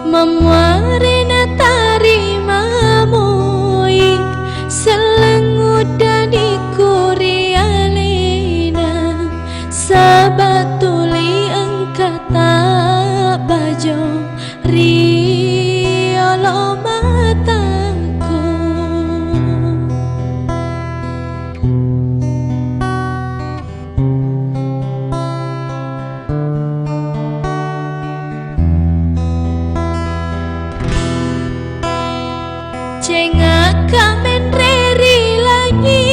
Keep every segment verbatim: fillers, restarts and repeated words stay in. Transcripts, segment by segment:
Mamuare natarima moi selleng uddaniku ri alena, saba tuli engka tabbajo ri olo matangku. Cengakka menre ri langi,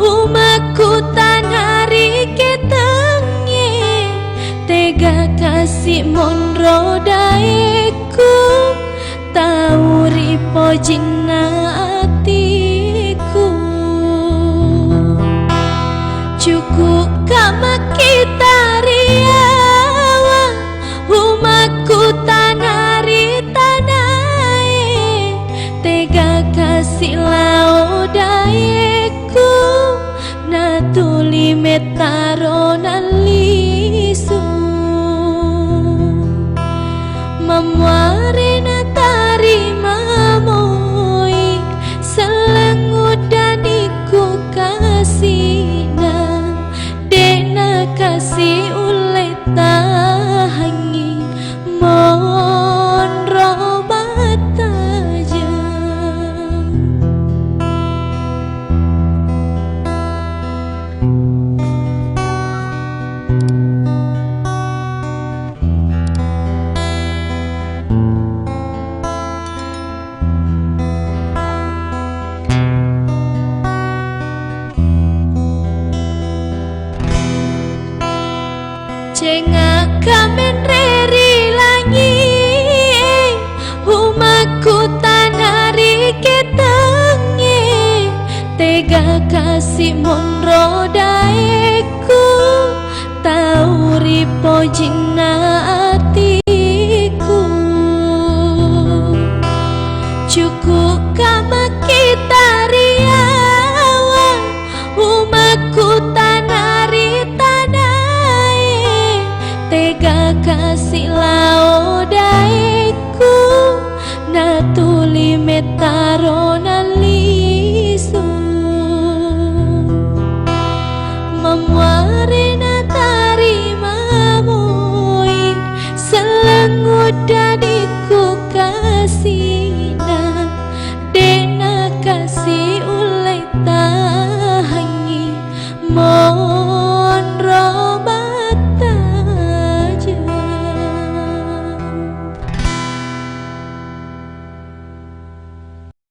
umakku tana ri ketengnge, tega kasi monro daekku, tau ri pojinna atiku. Cukukka makkita ri awa, umakku tana ri tanae, tega kasi lao daekku, natuli mettaro nallisu. Mamuare natarima moi selleng uddaniku kasina, de'na kasi ulle tahangngi monro battajeng. Cengakka menre ri langi, umakku tana ri ketengnge, tega kasi monro dae